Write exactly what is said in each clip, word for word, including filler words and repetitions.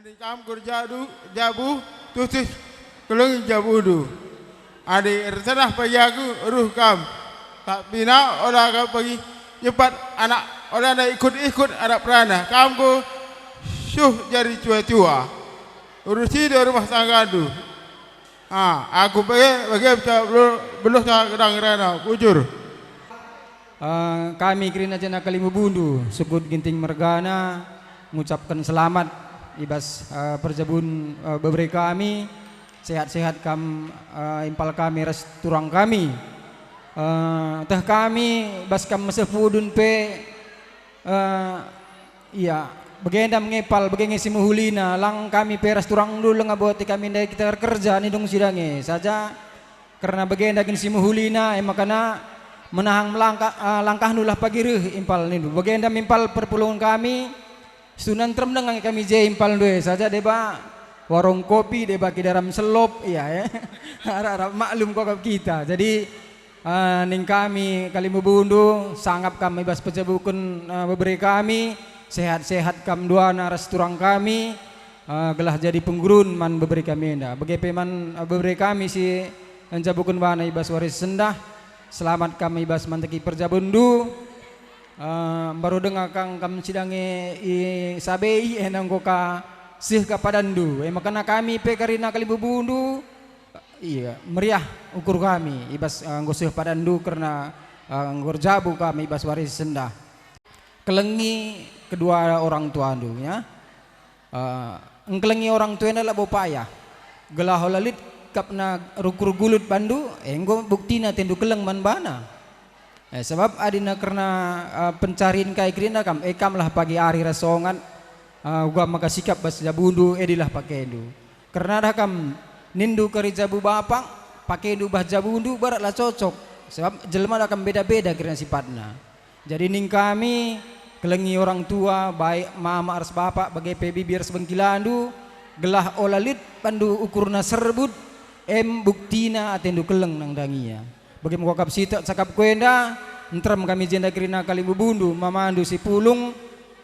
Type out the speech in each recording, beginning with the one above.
Adi kam kurjadu jabu, tutus kelengi jabundu. Adi erserah bagi aku, ruh kam. Tapi na ola kam bagi nyepat anak, ola nda ikut-ikut arah perana. Kam ku suh jadi cua-cua. Urusi do rumah tanggandu. Ah, aku bage, bage beca beluh, beluh ta gedang rana, bujur. Eh, kami kerina jenda kalimbubu sukut Ginting mergana ngucapken selamat i bas, eh, perjabun, eh, bebere kami. Sehat-sehat kam, eh, impal kami ras turang kami. Eh, teh kami bas kam meseh pudun pe, eh, Iya, bagenda me nge impal, bage nge si mehulina, lang kami pe ras turangndu langa bote kami ndai kita erkerja nindung sidange saja, kerna bagenda kin si mehulina, e makana menahang melangkah, ah, langkahndu lah pagi reh impal nindu. Bagenda me impal perpulungen kami, situhuna nterem denga nge kami je impalndu e saja, deba warung kopi, deba kidaram selop, iya, e. Arap-arap maklum kuakap kita. Jadi, Ah, ning kami kalimbubundu, sangap kam i bas pejabuken, ah, bebere kami, sehat-sehat kam duana ras turang kami, ah, gelah jadi penggurun man bebere kami enda. Bage pe man, ah, bebere kami si njabuken bana i bas wari sendah, selamat kam i bas manteki perjabundu. Ah, mbaru denga kang kam sidange i sabei, enda enggo ka seh ka padanndu. E makana kami pe kerina kalimbubundu, Iya, meriah ukur kami i bas, eh, enggo seh padanndu kerna, eh, enggo erjabu kami i bas wari si sendah. Kelengi kedua orang tuandu, ya. Eh, engkelengi orang tua enda labo payah. Gelah ola lit kap na rukur gulut bandu, eh, enggo buktina atendu keleng man bana. Eh, sebab adina kerna, eh, pencarin kai kerina kam, eh, kamlah pagi ari ras songan, eh, uga maka sikap bas jabundu, edilah pakendu. Kerna dah kam nindu kari jabu bapak, pakendu bah jabundu, barat la cocok. Sebab jelma dah kam beda-beda kerina sipatna. Jadi ning kami, kelengi orang tua, baik mama ras bapak, bage pe bibi ras bengkilandu, gelah ola lit bandu ukurna serbut, em buktina atendu keleng nandangia. Bage me kuakap sitik cakapku enda, nterem kami jenda kerina kalimbubundu, mamandu si pulung,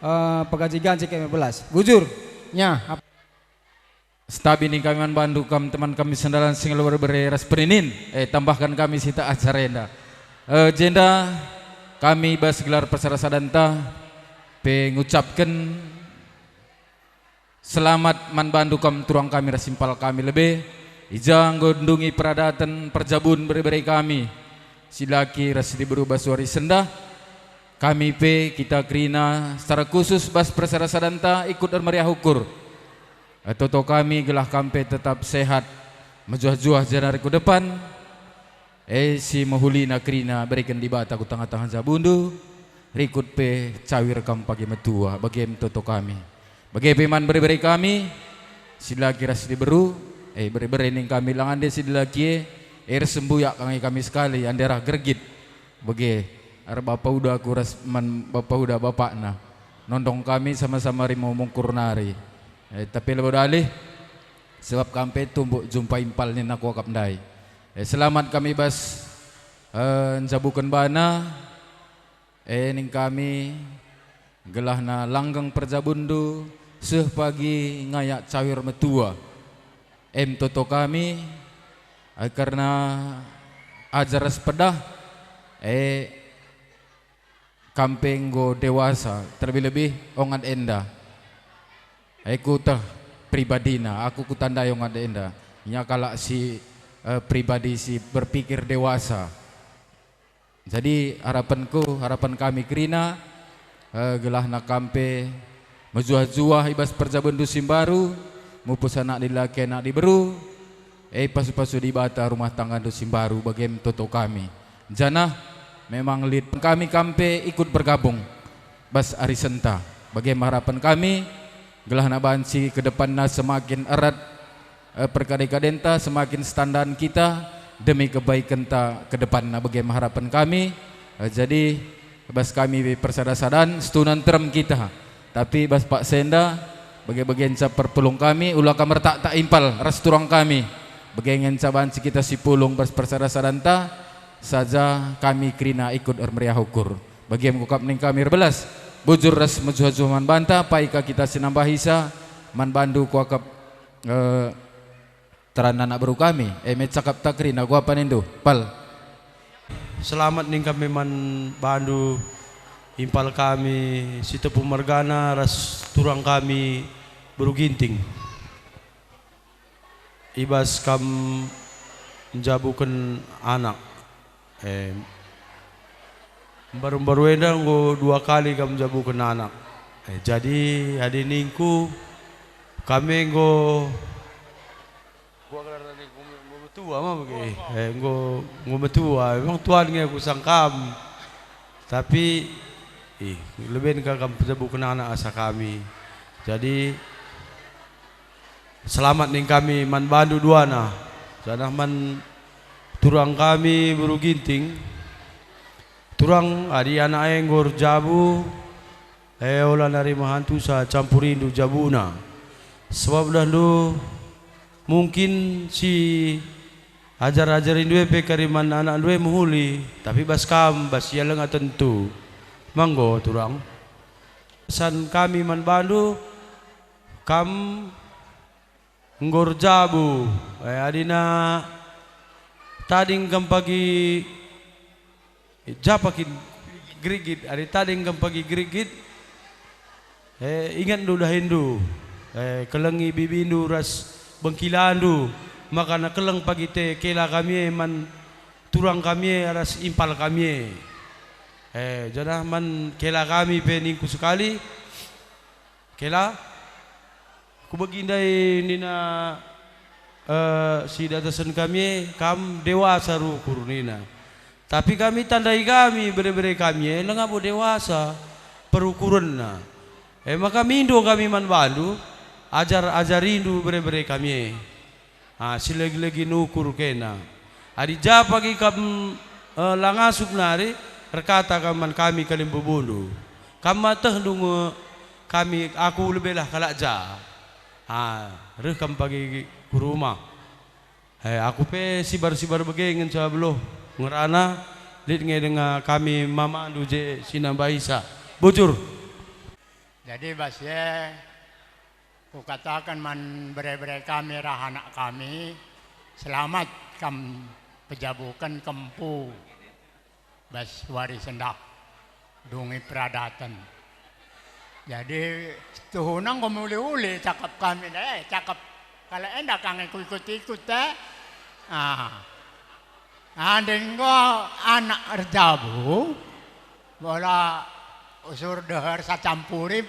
eh, pegaji-gaji kami belas. Bujur. Nya, ap- Setabi ning kami man bandu kam teman kami sendalan si ngalo bere ras peninin, eh, tambahkan kami sitik acara enda. Eh, jenda kami bas gelar persada-sadanta pe ngucapken Selamat man bandu kam turang kami ras impal kami lebe, i ja enggo ndungi peradaten perjabun bere-bere kami, si laki ras si diberu bas wari sendah. Kami pe kita kerina secara khusus bas persada-sadanta ikut ermeriah ukur. Toto kami gelah kam pe tetap sehat, mejuah-juah jenari ku depan. E si mehulina kerina bereken Dibata ku tengah-tengah jabundu, rikut pe cawir kam pagi metua, bage me toto kami. Bage pe man bere-bere kami, si laki ras si diberu, e bere-bere ning kami lang ande si dilaki e, e ersembuyak nge kami sekali, ande rah gergit. Bage, arah bapa uda aku ras man bapa uda bapakna. Nondong kami sama-sama rimo mungkur nari. E, tapi labo dalih, sebab kam pe tumbuk jumpa impal nina kuakap ndai. E, selamat kami bas, e, njabuken bana, e, ning kami gelahna langgeng perjabunndu seh pagi ngayak cawir metua. Em toto kami, e, kerna ajar ras pedah, e, kam pe enggo dewasa, terlebih-lebih ongat enda. E, kuteh pribadina, aku kutandai ongat enda. Nya kalak si, e, pribadi si berpikir dewasa. Jadi, harapenku, harapen kami kerina, e, gelahna kam pe mejuah-juah i bas perjabundu si mbaru, mupus anak dilaki anak diberu, e, pasu-pasu Dibata rumah tanggandu si mbaru bage me toto kami. Janah memang lit kami kam pe ikut bergabung bas ari senta. Bage me harapen kami, gelahna banci ke depanna semakin erat, e, perkade-kadenta, semakin standan kita demi kebaikenta ke depanna, bage me harapen kami. E, jadi, bas kami persada-sadan, situhuna nterem kita. Tapi bas paksa enda, bage-bage ngenca perpulung kami, ula kam ertak-tak impal ras turang kami. Bage ngenca banci kita sipulung bas persada-sadanta, saja kami kerina ikut ermeriah ukur. Bage me kuakap ning kami erbelas, bujur ras mejuah-juah man banta, pai ka kita sinambahisa, Man bandu kuakap, eh, teran anak beru kami, e me cakap tak kerina kuapa nindu, Pal. Selamat ning kami man bandu, impal kami Sitepu mergana ras turang kami Beru Ginting. I bas kam njabuken anak, eh, mbaru-mbaru enda enggo dua kali kam njabuken anak. Eh, jadi adi ningku, kami enggo, enggo metua ma bage. Eh, enggo, enggo metua. Memang tuan nge aku sang kam. Tapi, ih, leben ka kam njabuken anak asa kami. Jadi, selamat ning kami man bandu duana, janah man turang kami Beru Ginting. Turang, adi anak e enggo erjabu, e ola nari mehantusa campurindu jabuna. Sebab dahndu mungkin si ajar-ajarindu e pe kari man anakndu e mehuli, tapi bas kam, bas ia langa tentu. Manggo, turang. Pesan kami man bandu, kam enggo erjabu, eh, adina tading kam pagi japa kin gerigit, adi tading kam pagi gerigit, eh, ingetndu dahinndu, eh, kelengi bibindu ras bengkilandu, maka na keleng pagi te kela kami e man turang kami e ras impal kami e. Eh, janah man kela kami pe ningku sekali, Kela, kubegi ndai nina, eh, si datesen kami e, kam dewasa rukur nina. Tapi kami tandai kami bere-bere kami e langa bo dewasa perukurenna. E maka mindo kami man bandu, ajar-ajarindu bere-bere kami e. Ah, silegi-legi nukur kena. Adi ja pagi kam, eh, la ngasup nari, erkata kam man kami kalimbubundu. Kam ma tehndu nge kami, aku lebelah kalak ja. Ah, reh kam pagi ku rumah. Eh, aku pe sibar-sibar bage ngenca beluh ngerana, lit nge denga kami mamandu je si nambahisa. Bujur. Jadi bas e, kukataken man bere-bere kami rah anak kami, selamat kam pejabuken kempu bas wari sendah dungi peradaten. Jadi, tuhuna enggo muli-uli cakap kami, eh, cakap kalak enda ka nge kuikut-ikut, eh. Ah. Ande enggo anak erjabu, bola usur deher sacampuri,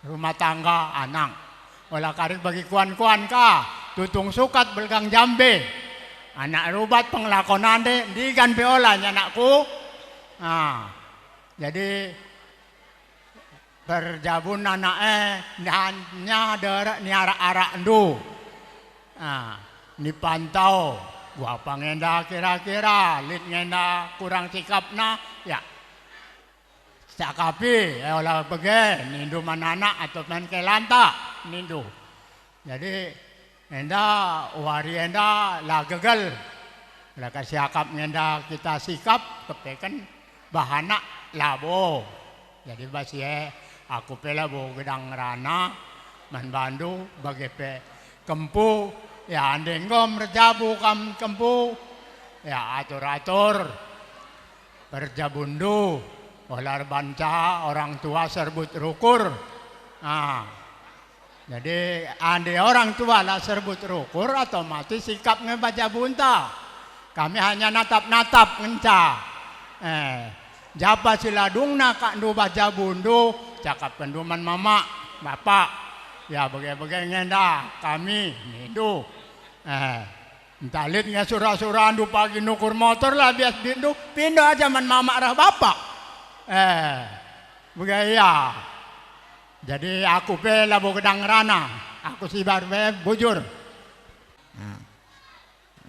rumah tangga anang. Ola karik bagi kuan-kuan ka, tutung sukat belgang jambe. Anak rubat pengelakonande, ndigan pe ola nyanakku. Ah, jadi perjabun anak e, hanya derek ni arak-arakndu. Ah, nipantau, buah pangenda kira-kira, lit ngenda kurang sikapna, ya. Cakapi, eh, ola bage, nindu man anak atau man kelanta, nindu. Jadi, enda, wari enda la gegel. La kasiakap ngenda kita sikap, kepeken bahanak labo. Jadi, bas e, aku pe labo gedang ngerana, man bandu, bage pe kempu, ya, ande enggo merjabu kam kempu, ya, atur-atur. Perjabundu, ola erbanca orang tua serbut rukur. Ah, jadi, ande orang tua la serbut rukur, otomatis sikap nge bajabunta. Kami hanya natap-natap ngenca. Eh, japa si ladungna kak ndubah jabundu, cakapkenndu man mama, bapa. Ya, bage-bage ngenda kami, nindu. Eh, Ntah lit nge sura-surandu pagi nukur motor la bias bitndu, pindo aja man mama rah bapa. Eh, bage ia. Jadi aku pe labo gedang ngerana, aku sibar pe bujur. Nah,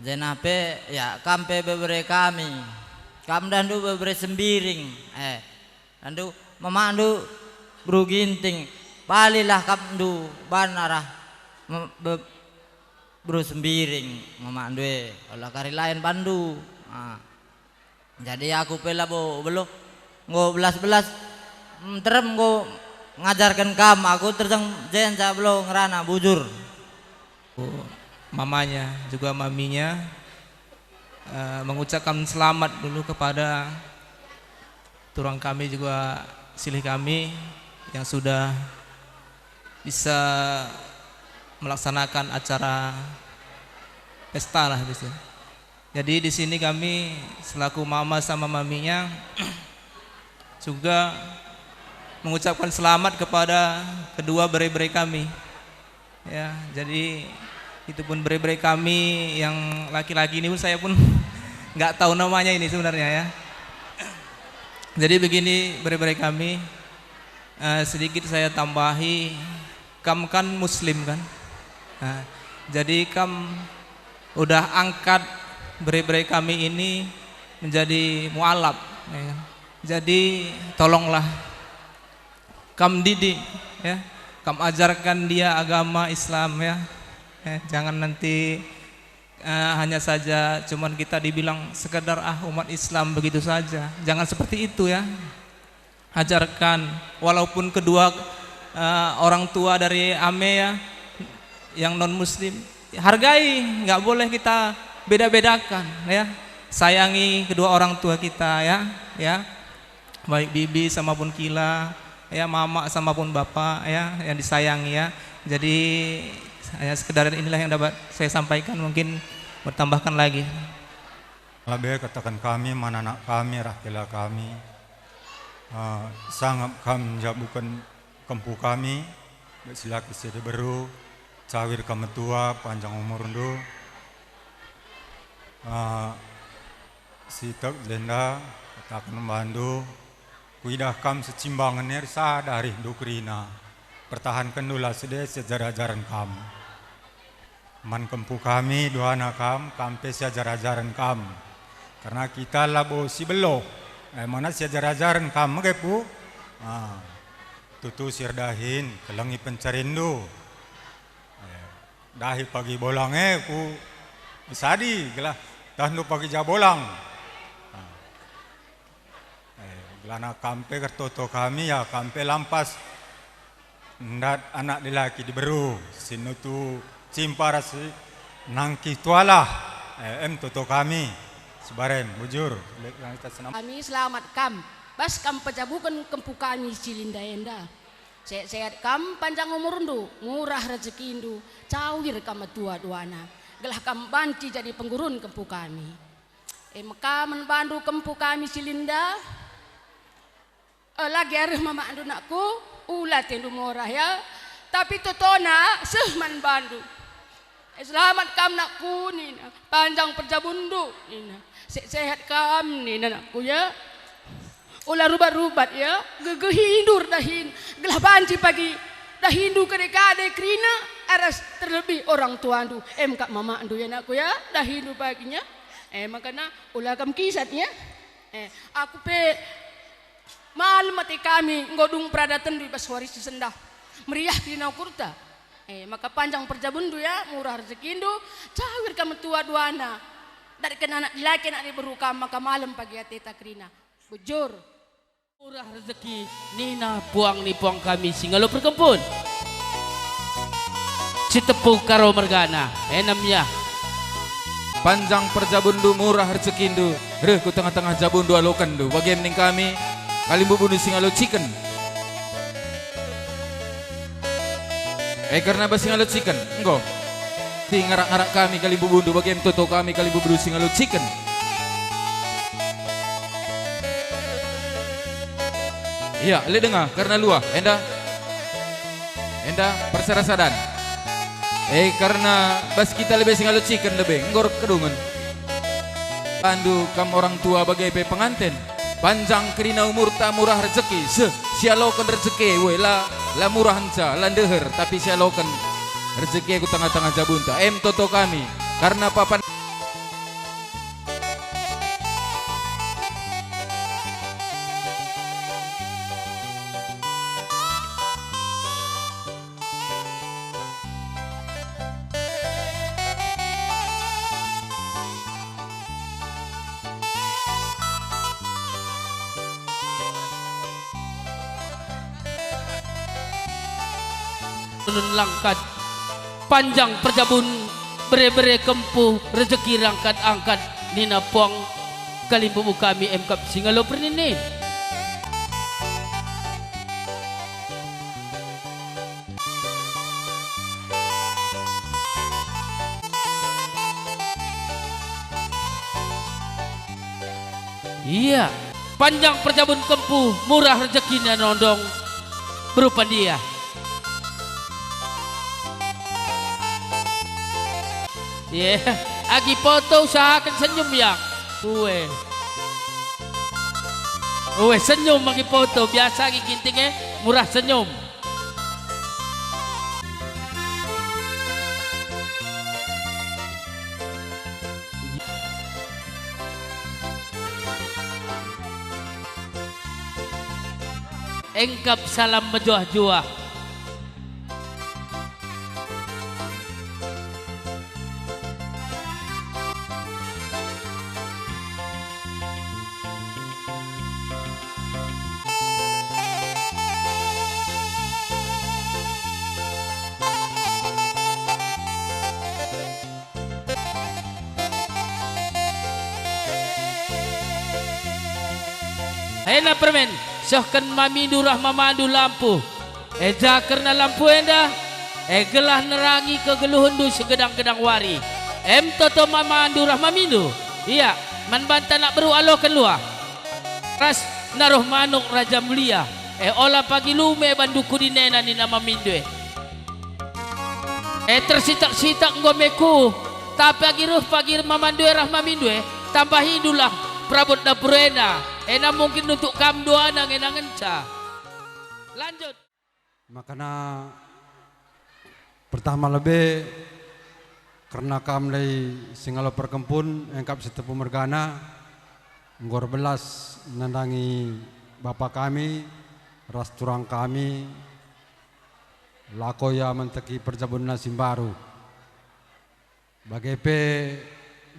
janah pe, ya, kam pe bebere kami. Kam dahndu bebere Sembiring. Eh, dahndu mamandu Beru Ginting. Balilah kam ndu ban arah me-, be-, Beru Sembiring, mamandu e, ola kari lain bandu. Ah. Jadi aku pe labo beluh, enggo belas-belas, mm, terem enggo ngajarken kam, aku terjeng jenca belo ngerana bujur. Mamanya juga maminya, eh, mengucapkan selamat dulu kepada turang kami juga silih kami yang sudah bisa melaksanakan acara pesta lah gitu. Jadi di sini kami selaku mama sama maminya juga mengucapkan selamat kepada kedua bere-bere kami. Ya, jadi itu pun bere-bere kami yang laki-laki ini pun saya pun nggak tahu namanya ini sebenarnya ya. Jadi begini bere-bere kami, eh, sedikit saya tambahi, kam kan muslim kan? Nah, jadi kam udah angkat bere-bere kami ini menjadi mualaf, ya kan? Jadi tolonglah kam didik, ya, kam ajarkan dia agama Islam, ya. Eh, jangan nanti, eh, hanya saja cuman kita dibilang sekedar, "Ah, umat Islam," begitu saja. Jangan seperti itu, ya. Ajarkan, walaupun kedua, eh, orang tua dari Ame, ya, yang non muslim, hargai, nggak boleh kita beda-bedakan, ya. Sayangi kedua orang tua kita, ya, ya. Baik bibi sama pun kila, ya, mama sama pun bapak, ya, yang disayangi, ya. Jadi, ya, sekedar inilah yang dapat saya sampaikan, mungkin bertambahkan lagi. Labe kataken kami, man anak kami, rah kela kami, eh, sangap kam njabuken kempu kami, baik si laki si diberu, cawir kam metua, panjang umurndu. Eh, si tek jenda, kataken man bandu, kuidah kam secimbangen e ersada arihndu kerina. Pertahankenndu la sede siajar-ajaren kam. Man kempu kami duana kam, kam pe siajar-ajaren kam. Karena kita labo si beluh, e, mana siajar-ajaren kam mege pu. Ah, tutu si erdahin, kelengi pencarinndu. E, dahi pagi bolang e ku sadi gelah dahndu pagi ja bolang. Ah. Eh, gelahna kam pe ertoto kami, ya, kam pe lampas ndat anak dilaki diberu, si nutu cimpa ras si nangkih tualah. Eh, em toto kami, si Barem, bujur. Kami selamat kam, bas kam pejabuken kempu kami si Linda enda. Sehat-sehat kam, panjang umurndu, murah rejekindu, cawir kam metua duana, gelah kam banci jadi penggurun kempu kami. E maka man bandu kempu kami si Linda. E, lagi arih mamakndu nakku, ula tendu morah ya. Tapi totona seh man bandu. E, selamat kam nakku nina, panjang perjabunndu nina. Se-, sehat kam nina nakku ya. Ula rubat-rubat ya, gegehindu erdahin, gelah banci pagi dahindu kade-kade kerina aras terlebih orang tuandu. Em kap mamakndu ya nakku ya, dahindu paginya. Eh, makana ula kam kisat ya. Eh, aku pe malem ate kami enggo dung peradatenndu i bas wari si sendah. Meriah kerina ukurta. Eh, maka panjang perjabunndu ya, murah rejekindu, cawir kam metua duana. Datken anak dilaki anak diberu kam maka malem pagi ateta kerina. Bujur. Murah rezeki, nina puang ni puang kami si ngalo perkempun. Si Tepu Karo mergana, enem ya. Panjang perjabunndu, murah rezekindu, reh ku tengah-tengah jabundu alokenndu, bage ning kami, kalimbubundu si ngalo ciken. E, kerna bas si ngalo ciken, enggo. Ti ngarak-ngarak kami kalimbubundu, bage em toto kami kalimbubundu si ngalo ciken. Ia, lit denga, kerna luah, enda, enda perserasadan. E, kerna bas kita lebe si ngalo ciken lebe, enggo erkedungen. Bandu kam orang tua bage pe penganten. Panjang kerina umurta, murah rezeki, seh, sialoken rezeki, we, la, la murah ngenca, la ndeher, tapi sialoken rezeki ku tengah-tengah jabunta. Em toto kami, karna papan nun langkat, panjang perjabun, bere-bere kempu, rejeki rangkat-angkat, nina puang kalimbubu kami emkap singalo perninin. Ia, panjang perjabun kempu, murah rejekina nondong berupa dia. Ye, agi poto usahaken senyum, ya. Ue. Ue, senyum agi poto, biasa agi Ginting e, murah senyum. Engkap salam mejuah-juah. Ena permen, sehken mamindu rah mamandu lampu. E ja kerna lampu enda, e gelah nerangi kegeluhenndu segedang-gedang wari. Em toto mamandu rah mamindu. Ia, man banta anak beru aloken luah. Ras naruh manuk Raja Mulia, e ola pagi lume bandu kudinena nina mamindu e. E tersitak-sitak enggo me ku, tapi agi reh pagi mamandu e rah mamindu e, tambahindulah perabot dapur ena, ena mungkin nuntuk kam duana ngena ngenca. Lanjut. Makana pertama lebe kerna kam ndai singalo perkempun engkap si tepu mergana, enggo erbelas nandangi bapa kami ras turang kami, lako ia menteki perjabunna si mbaru. Bage pe,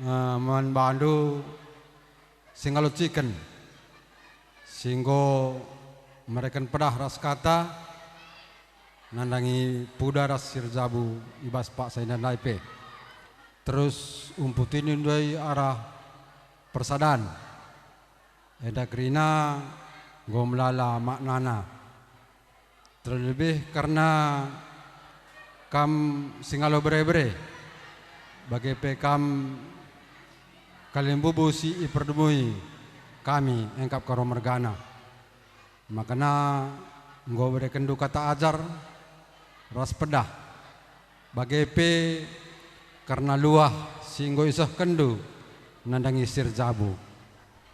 eh, man bandu singalo ciken, si enggo mereken pedah ras kata, nandangi puda ras si erjabu i bas paksa enda ndai pe. Terus umputindu ndai arah persadan. Enda kerina enggo melala maknana. Terlebih kerna kam singalo bere-bere, bage pe kam kalimbubu si iperdemui kami engkap karo mergana. Makana enggo berekenndu kata ajar ras pedah, bage pe kerna luah si enggo isehkenndu nandangi si erjabu.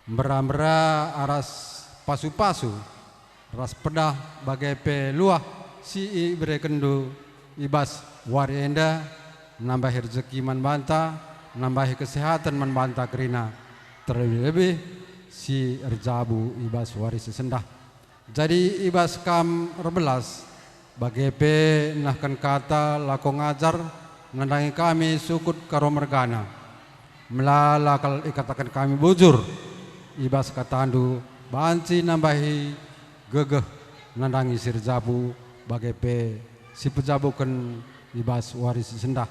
Mbera-mbera aras pasu-pasu ras pedah bage pe luah si iberekenndu i bas wari enda, nambahi rejeki man banta, nambahi kesehaten man banta kerina, terlebih-lebih si erjabu i bas wari si sendah. Jadi i bas kam erbelas, bage pe nehken kata lako ngajar nandangi kami sukut karo mergana. Melala kal ikataken kami bujur i bas katandu, banci nambahi gegeh nandangi si erjabu, bage pe si pejabuken i bas wari si sendah.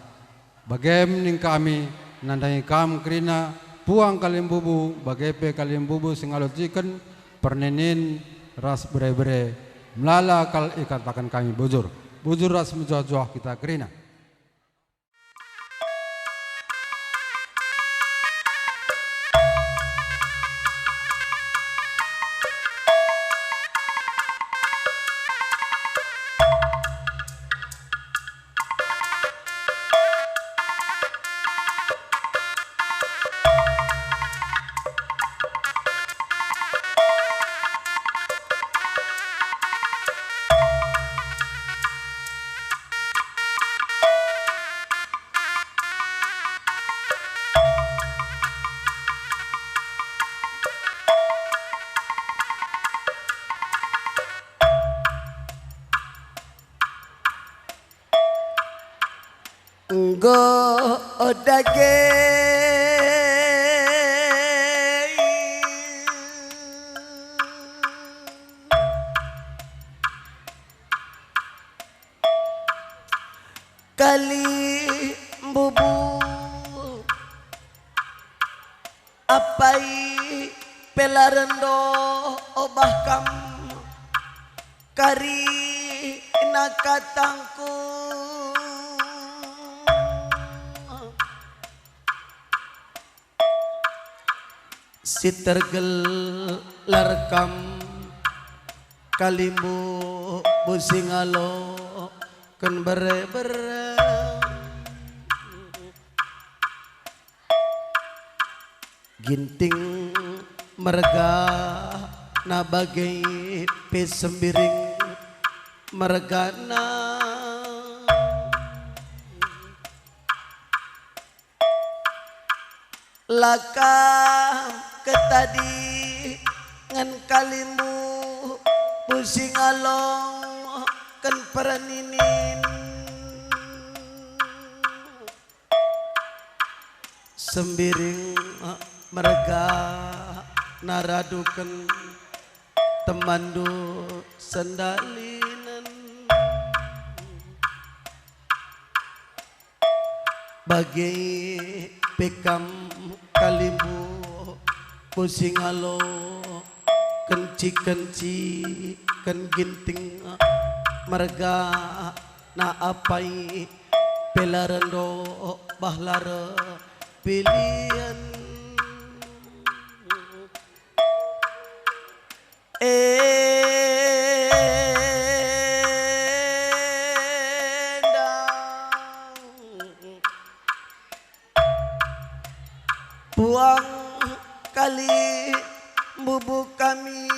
Bagem nina kami nandangi kam kerina puang kalimbubu, bage pe kalimbubu singalo ciken, perninin ras bere-bere, melala kal ikataken kami bujur. Bujur ras mejuah-juah kita kerina. Enggo dage. Kalimbubu, apai pe la rendo obah kam, karina katangku. Si tergelar kam kalimbubu, si ngaloken bere-bere. Ginting mergana, bage pe Sembiring mergana. La kam ketadingen kalimbubu, si ngalongken perninin. Sembiring mergana, raduken temanndu sendalinen. Bage pe kam kalimbubu, si ngaloken kenci-kenciken. Ginting mergana, apai pe la rendo obah la erpilien. Enda puang kalimbubu kami,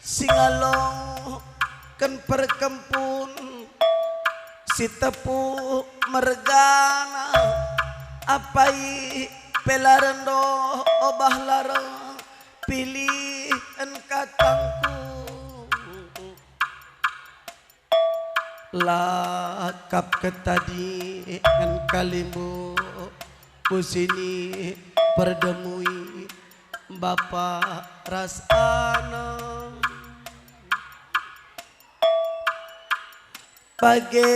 si ngalongken perkempun, si tepu mergana, apai pe la rendo obah la erpilien katangku. La kap ketadingen kalimbubu, si niperdemui bapa ras anak. Bage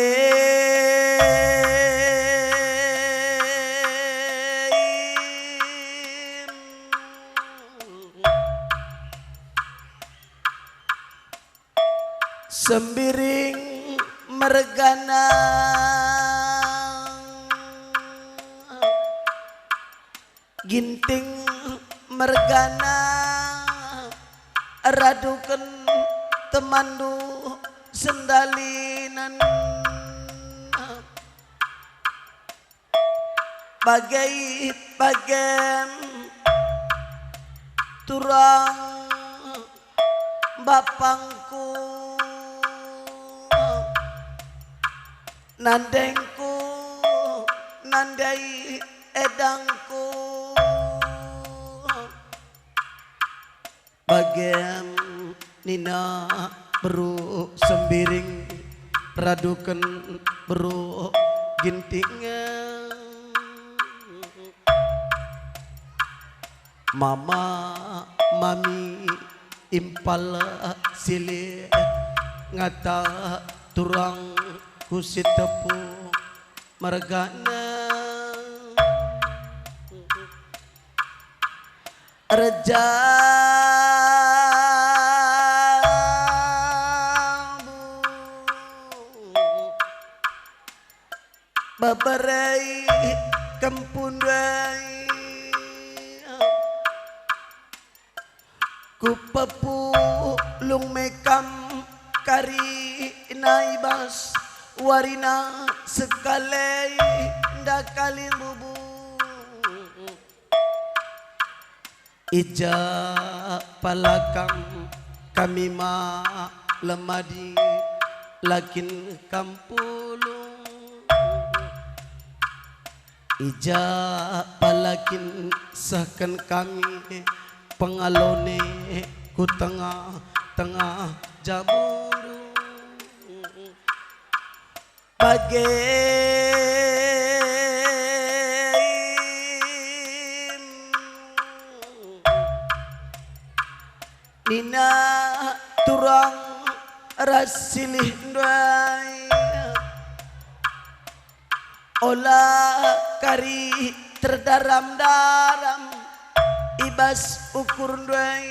Sembiring mergana, Ginting mergana, raduken temanndu sendalinen. Bage-bage turang bapangku, nandengku nandai edangku. Bage nina beru Sembiring, raduken beru Ginting. Mama, mami, impal silih ngata turangku si tepu mergana. Erjabu beberei kempu ndai, kupepulung me kam karina i bas warina sekalenda kalimbubu. I ja pala kam kami malem adi, la kin kam pulung. I ja pala kin sehken kami pengalone ku tengah-tengah jabundu. Bage nina turang ras silih ndai, Ola kari terdaram-daram i bas ukurndu e,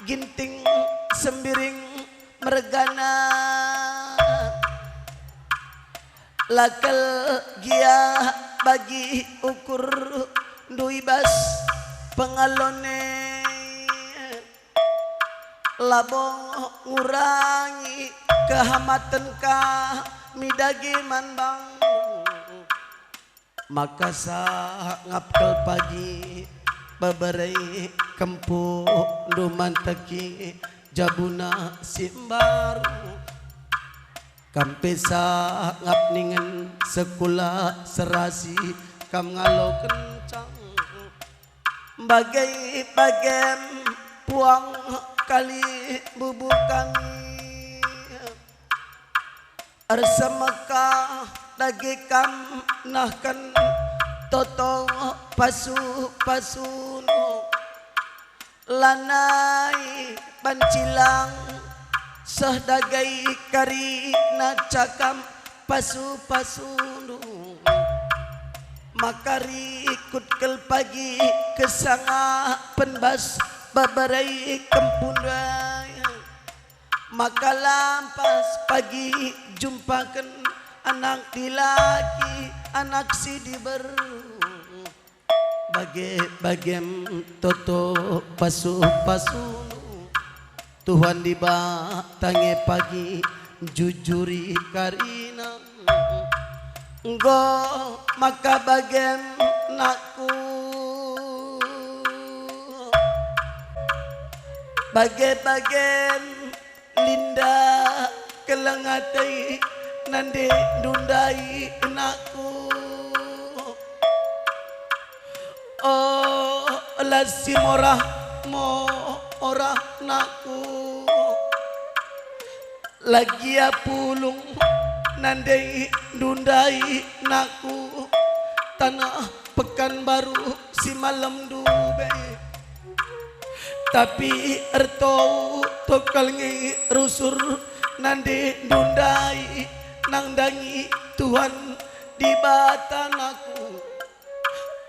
Ginting Sembiring mergana. La kal gia bagi ukurndu i bas pengalon e. Labo ngurangi kehamaten kami dage man bangndu. Maka sangap kal pagi bebere kempundu manteki jabuna si mbaru. Kam pe sangap ningen sekula serasi kam ngalo kencang. Bage-bagem puang kali bubu kami. Ersemekah dage kam nehken toto pasu-pasundu. Lanai bancilang seh dage karina cakam pasu-pasundu. Maka rikut kal pagi kesangapen bas bebere kempundu e. Maka lampas pagi jumpaken anak dilaki, anak si diberu. Bage-bagem toto pasu-pasundu, Tuhan Dibata nge pagi njujuri karina. Enggo maka bagem nakku, bage-bagem Linda keleng ate nande ndundai nakku. Oh, la si morah-morah nakku. La gia pulung nande ndundai nakku. Taneh Pekanbaru si malem ndube. Tapi ertoto kal nge rusur nande ndundai nandangi Tuhan Dibata nakku.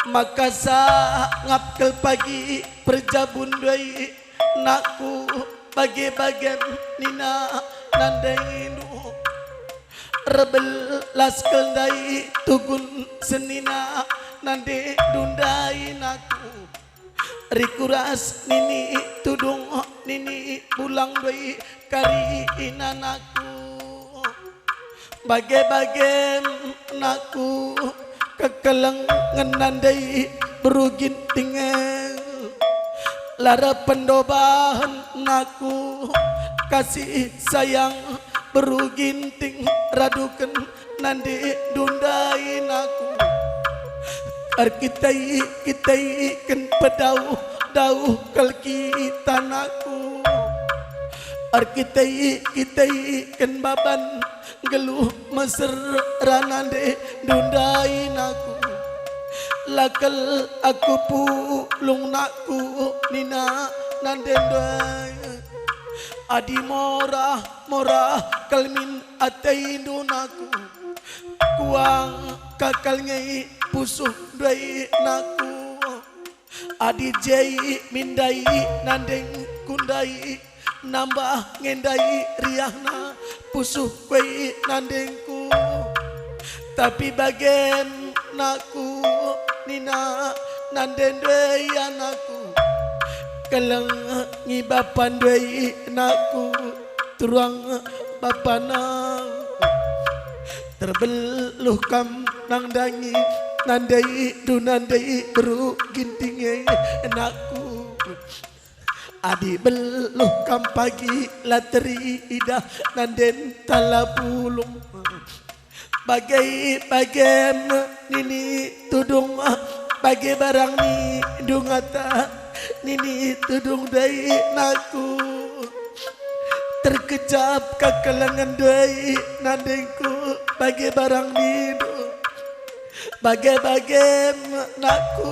Maka sangap kal pagi perjabundu e nakku, bage-bagen nina nandendu. Erbelas kal ndai tugun senina nande ndundai nakku. Rikuras nini tudung nini bulang ndai kari ina nakku. Bage-bagen nakku kekelengen nande beru Ginting e. La reh pendobahen nakku kasih sayang beru Ginting raduken nande ndundai nakku. Erkitai-kitaiken pedauh-dauh kal kita nakku. Erkitai-kitaiken baban nggeluh mesera nande ndundai nakku. La kal aku pulung nakku nina nande ndai. Adi morah-morah kal min atendu nakku, kuang ka kal nge pusuh ndai nakku. Adi je min ndai nandengku ndai, nambah nge ndai riahna pusuhku e nandengku. Tapi bagen nakku nina nande ndai anakku, kelengi bapandu e nakku, turuang bapana. Terbeluh kam nandangi nandai du nandai beru Ginting e nakku. Adi beluh kam pagi la teridah nanden tala pulung. Bage-bagem nini tudung, bage barang nindu ngata nini tudung ndai nakku. Terkejap kekelengen ndai nandengku bage barang nindu. Bage-bagem nakku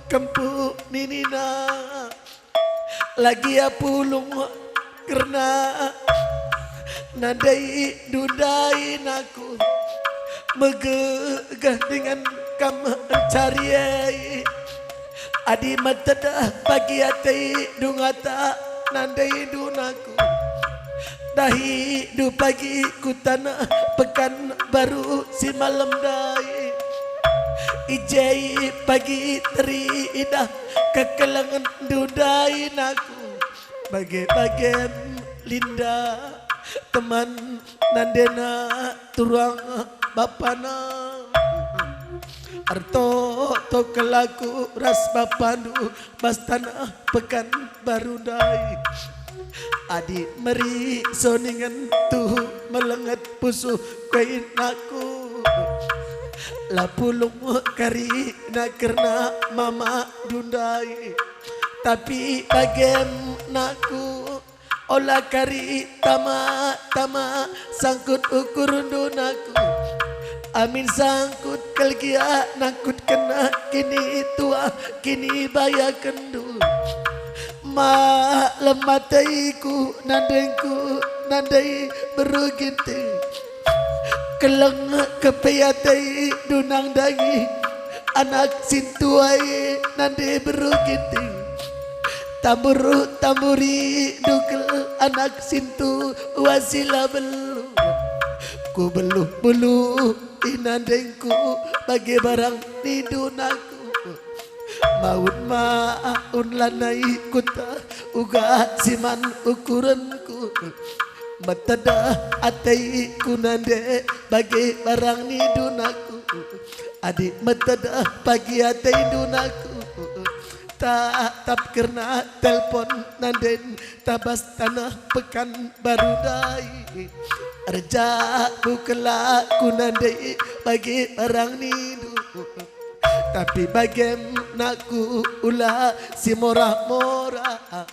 kempu ninina. La gia pulung kerna nandai du ndai nakku. Megegeh dingen kam encari e. Adi metedah bagi ate dungata nandai dunaku. Dahi du pagi ku taneh Pekanbaru si malem ndai. I je pagi teridah kekelengen ndai naku. Bage-bagem Linda, teman nandena turang bapana. Ertoto kal aku ras bapandu bas taneh Pekanbaru ndai. Adi meri soningen tuhu melenget pusuh kue naku. La pulung karina kerna mamandu ndai. Tapi bagem naku, ola kari tama-tama sangkut ukurndu naku. Amin sangkut kal gia nangkutkenna kinituah kinibayakenndu. Malem ateiku nandengku nandai beru Ginting. Keleng kepe atei dunang dagi, anak sintua e nande beru Ginting. Tambur-tamburi dukel anak sintua si la beluh. Ku beluh-beluh inandengku bage barang nindu naku. Maun-maun lanai kuta uga si man ukurenku. Metedah ateiku nande bage barang nindu naku. Adi metedah pagi ateindu naku, tatap kerna telpon nanden tabas taneh Pekanbaru ndai. Erjabu kal aku nande bage barang nindu. Tapi bagem naku ula si morah-morah.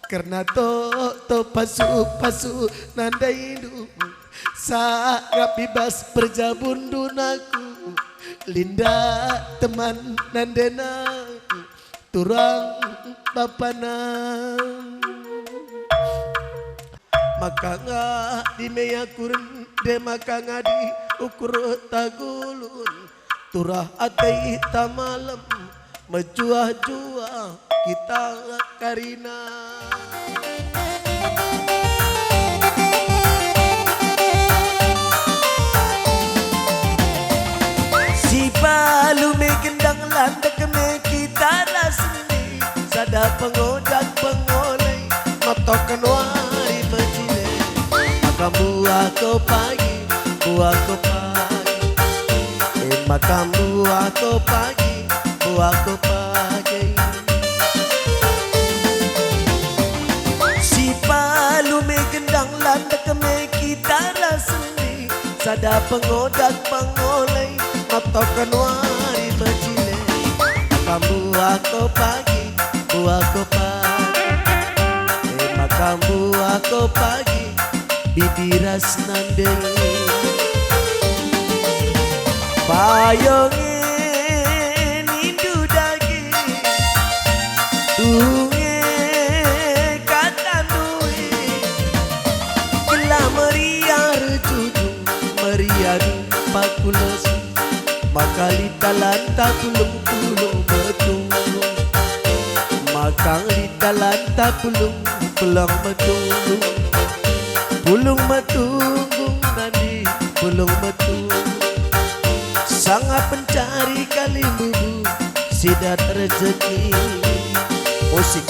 Kerna toto pasu-pasu nandaindu, sangap ibas perjabundu naku, Linda teman nandena, turang bapana. Maka ngadi me aku rende, maka ngadi ukur tagulun. Turah atei ta malem, mejuah-juah kita karina. Si palu me gendang, landek me kita ras ni, sada pengodak pengolei, matoken wari mejile. Maka mbuah ko pagi, mbuah ko pagi. E maka mbuah ko pagi, mbuah ko pagi. Si palu me gendang, landek me kita ras ni, sada pengodak pengolei, matoken wari mejile. Maka mbuah ko pagi, mbuah ko pagi. E maka mbuah ko pagi, bibi ras nande. Payung e nindu dage, dung e katandu e. Gelah meriah erjujung, meriah pakules. Maka lit talanta pulung-pulung metung. Maka lit talanta pulung-pulung metung. Pulung metunggung nandi pulung metung. Sangap pencari kalimbubu, sidat rejeki. Musik.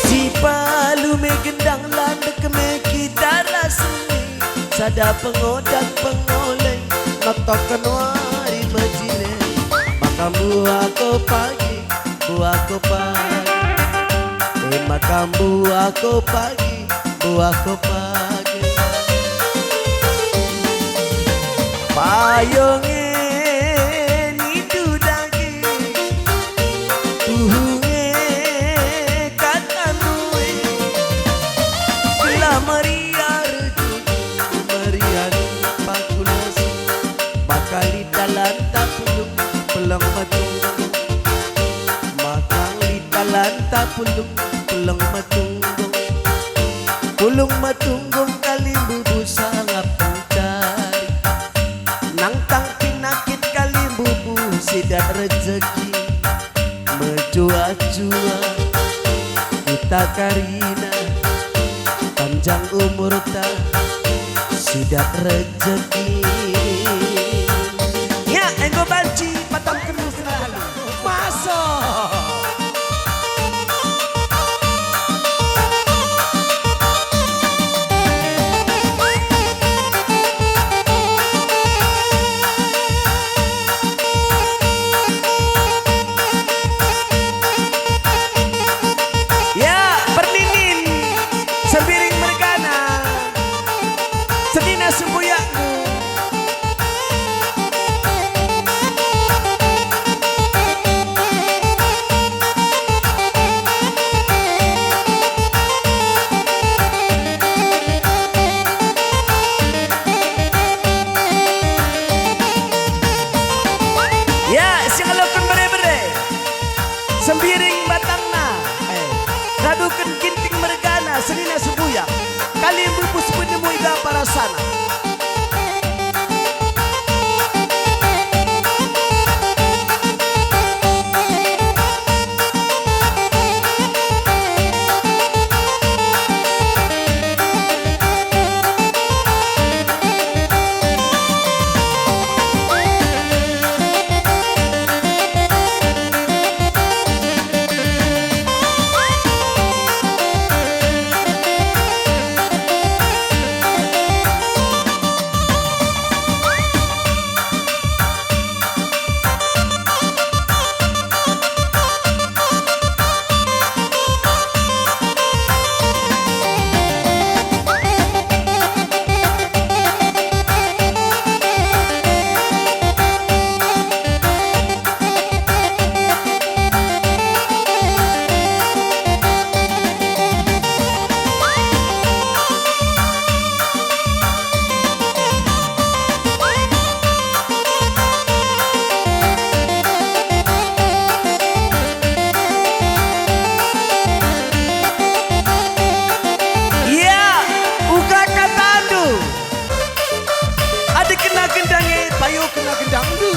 Si palu me gendang, landek me kita ras ni, sada pengodak pengolei, matoken wari mejile. Maka Buah ko pagi, buah ko pagi. E maka buah ko pagi, buah ko pagi. Payung e nindu dage, tuhung e kata rue. Gelah meriah rejeki, meriah pakulasi. Maka lit dalanta pulung, pulung metunggung. Maka lit dalanta pulung, pulung metunggung. Pulung metunggung kalimbubu sangap mencari. Nangkang pinakit kalimbubu sidat rejeki. Mejuah-juah kita karina, panjang umurta, sidat rejeki. Ya, enggo banci patamken selalu. Masuk. Ya, Perninin, Sembiring mergana, senina sembuyakndu. Ya, singaloken bere-bere. Sembiring batangna, eh, raduken ginting mergana, senina sembuyak, kalimbubu si penemu i bapa rasana. Ia, uga katandu. Adi kena gendang e, payo kena gendangndu.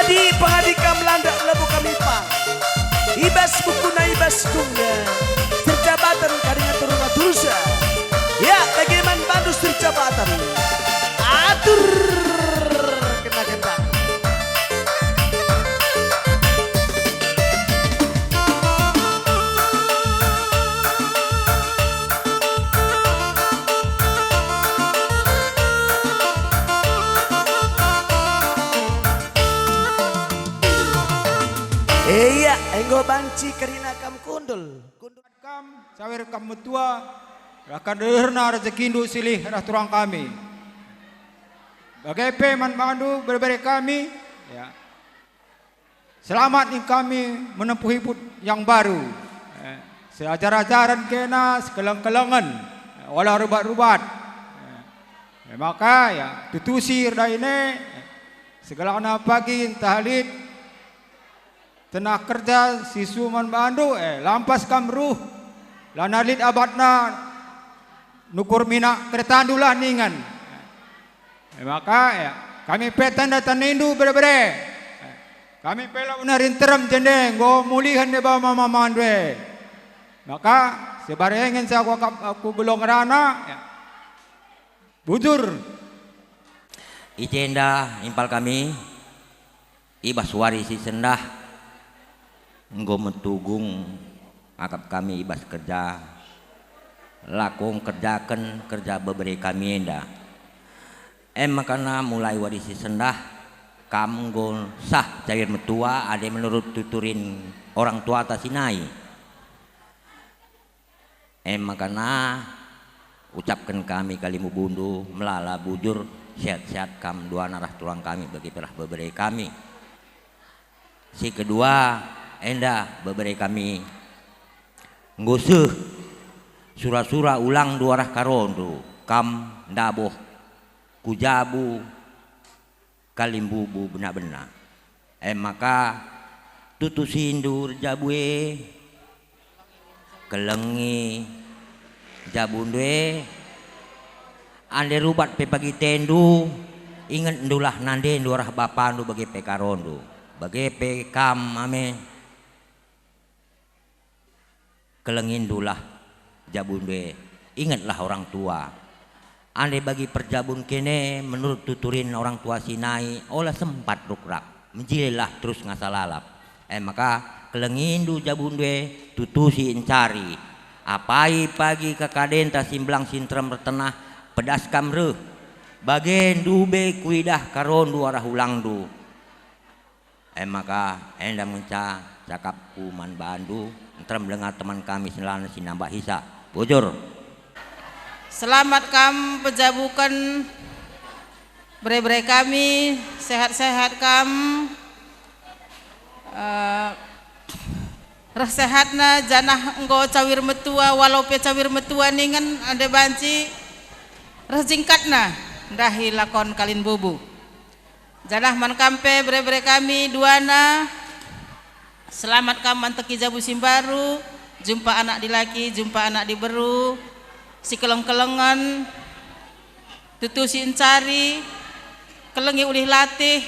Adi pengadi kam landak labo kami pang. I bas bukuna, i bas kungna, Sirjabaten kari ngatur-ngatursa. Ya, bage man bandu Sirjabaten. Atur kena gendang. Ia, enggo banci kerina kam kundul. Kundul. Kam, cawer kam metua, bahkan deherna rejekindu silih arah turang kami. Bage pe man bandu bere-bere kami, ya. Selamat ning kami menempuh hidup yang baru. Eh, seajar-ajaren kena, sekeleng-kelengen, eh, ola rubat-rubat. Eh, maka, ya, tutusi erdahin e, eh, segelahna pagi ntah lit tenah kerja si suman bandu, eh, lampas kam ruh, lanai lit abatna nukur minak keretandu lah ningen. E maka, ya, kami pe tanda-tandindu bere-bere. Kami pe la nari nterem jenda enggo mulihen deba mama-mamandu e. Maka, sibarengen si aku akap aku geluh ngerana, ya. Bujur. I jenda impal kami. I bas wari si sendah enggo metugung akap kami i bas kerja, lako ngkerjaken kerja bebere kami enda. E maka mulai wari si sendah, Kam enggo sah cawir metua adi menurut tuturin orang tuata si nai. E maka nah, ucapken kami kalimbubundu, melala bujur, sehat-sehat kam duana ras turang kami bagi perah bebere kami. Si kedua, enda bebere kami enggo seh sura-sura ulangndu arah karondu, kam ndabuh ku jabu kalimbubu bena-bena. E maka, tutusindu erjabu e, kelengi jabundu e, ande rubat pe pagi tendu, ingetndulah nandendu arah bapandu bage pe karondu, bage pe kam ame. Kelengindulah jabundu e, ingetlah orang tua. Ande bagi perjabun kene menurut tuturin orang tua si nai, ola sempat rukrak, mejililah terus ngasa lalap. E maka, kelengindu jabundu e, tutusi encari. Apai pagi kakadenta si mbelang si nterem ertenah, pedas kam reh. Bage ndube kuidah karondu arah ulangndu. E maka enda ngenca cakapku man bandu, nterem denga teman kami senalana si nambahisa. Bujur. Selamat kam pejabuken bere-bere kami, sehat-sehat kam. Eh, reh sehatna janah enggo cawir metua, walau pe cawir metua ningen ande banci reh jingkatna ndahi lakon kalimbubu. Janah man kam pe bere-bere kami duana, selamat kam manteki jabu si mbaru, jumpa anak dilaki, jumpa anak diberu, si keleng-kelengen, tutusi encari, kelengi ulih latih,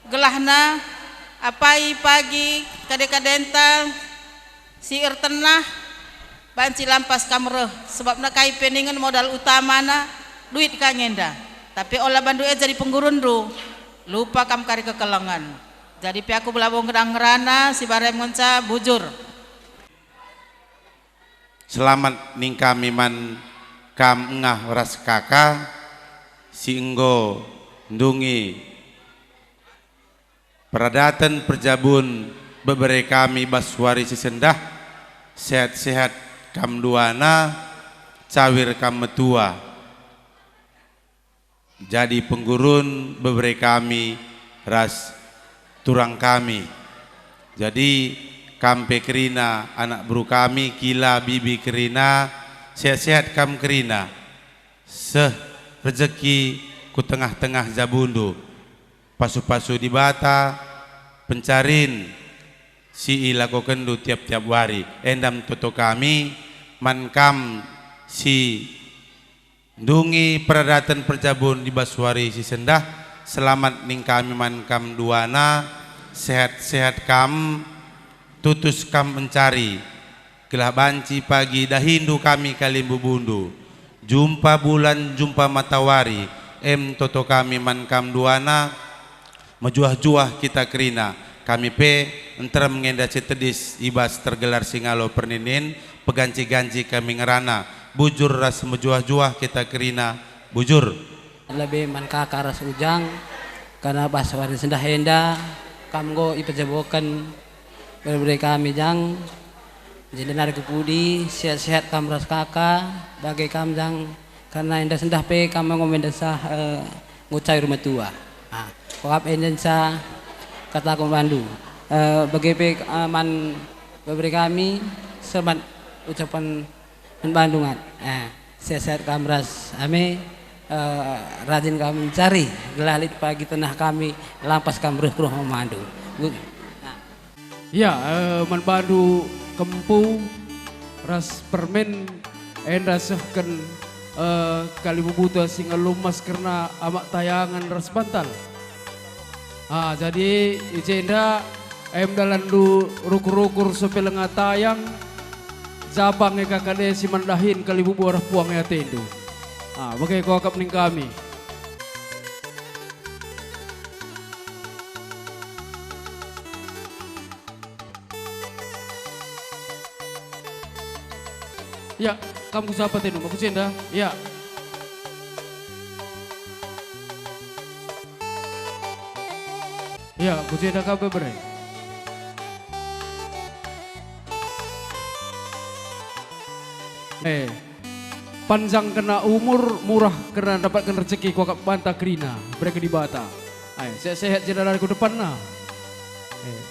gelahna apai pagi kade-kadenta, si ertenah, banci lampas kam reh, sebabna kai pe ningen modal utamana duit ka nge enda. Tapi ola bandu e jadi penggurundu, lupa kam kari kekelengen. Jadi pe aku belabo ngedang ngerana, si barem ngenca bujur. Selamat ning kami man kam Engah ras Kaka si enggo ndungi peradaten perjabun bebere kami bas wari si sendah, sehat-sehat kam duana, cawir kam metua. Jadi penggurun bebere kami ras turang kami. Jadi kam pe kerina anak beru kami, kila bibi kerina, sehat-sehat kam kerina. Seh rejeki ku tengah-tengah jabundu. Pasu-pasu Dibata, pencarin si ilakokenndu tiap-tiap wari. Enda me toto kami, man kam si ndungi peradaten perjabun i bas wari si sendah, selamat ning kami man kam duana, sehat-sehat kam, tutus kam encari, gelah banci pagi dahindu kami kalimbubundu. Jumpa bulan, jumpa matawari, em toto kami man kam duana, mejuah-juah kita kerina. Kami pe nterem ngenda si tedis i bas tergelar si ngalo perninin, peganci-ganci kami ngerana, bujur ras mejuah-juah kita kerina, bujur. Lebe man kaka ras ujang, karna bas wari sendah enda, kam enggo ipejaboken bere-bere kami, Jang. Jadi nari ku pudi, sehat-sehat kam ras kaka, bage kam, Jang, karna enda sendah pe kam enggo mendesah, eh, enggo cawir metua. Ah, kuakap enda ngenca kataku man bandu. Eh, bage pe, eh, man bere-bere kami, selamat ucapen man bandu ngat. Eh, sehat-sehat kam ras ame, eh, rajin kam mencari, gelah lit pagi tenah kami, lampas kam reh ku rumah man bandu. Gu-, ah. Ya, eh, man bandu kempu ras permen enda sehken, eh, kalimbubunta si ngalo emas kerna amak tayangen ras bantal. Ah, jadi i jenda em dalanndu rukur-rukur sope lenga tayang, japang e kaka de si man dahin kalimbubu arah puang e atendu. Ah, bage kuakap ning kami. Ya, kam ku sapa tenu, ku jenda? Ya. Ya, ku jenda ka bebere. Eh, panjang kena umur, murah kena dapatken rezeki, kuakap banta kerina, bereken Dibata. Ai, sehat-sehat jenda nari ku depanna. Eh.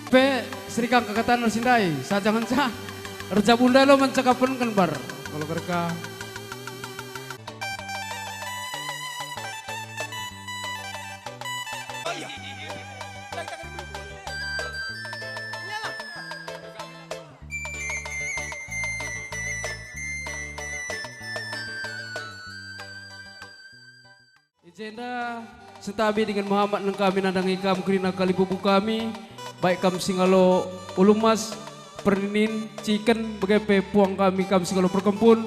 Pe serikang kekatan ersindai, saja ngenca. Erjabunda lo mencakapken bar. Kalau kerka. I jenda sentabi dingen mehamat nengkami nandangi kam kerina kalimbubu kami, baik kam singalo ulumas, perninin, ciken, bage pe puang kami kam singalo perkempun,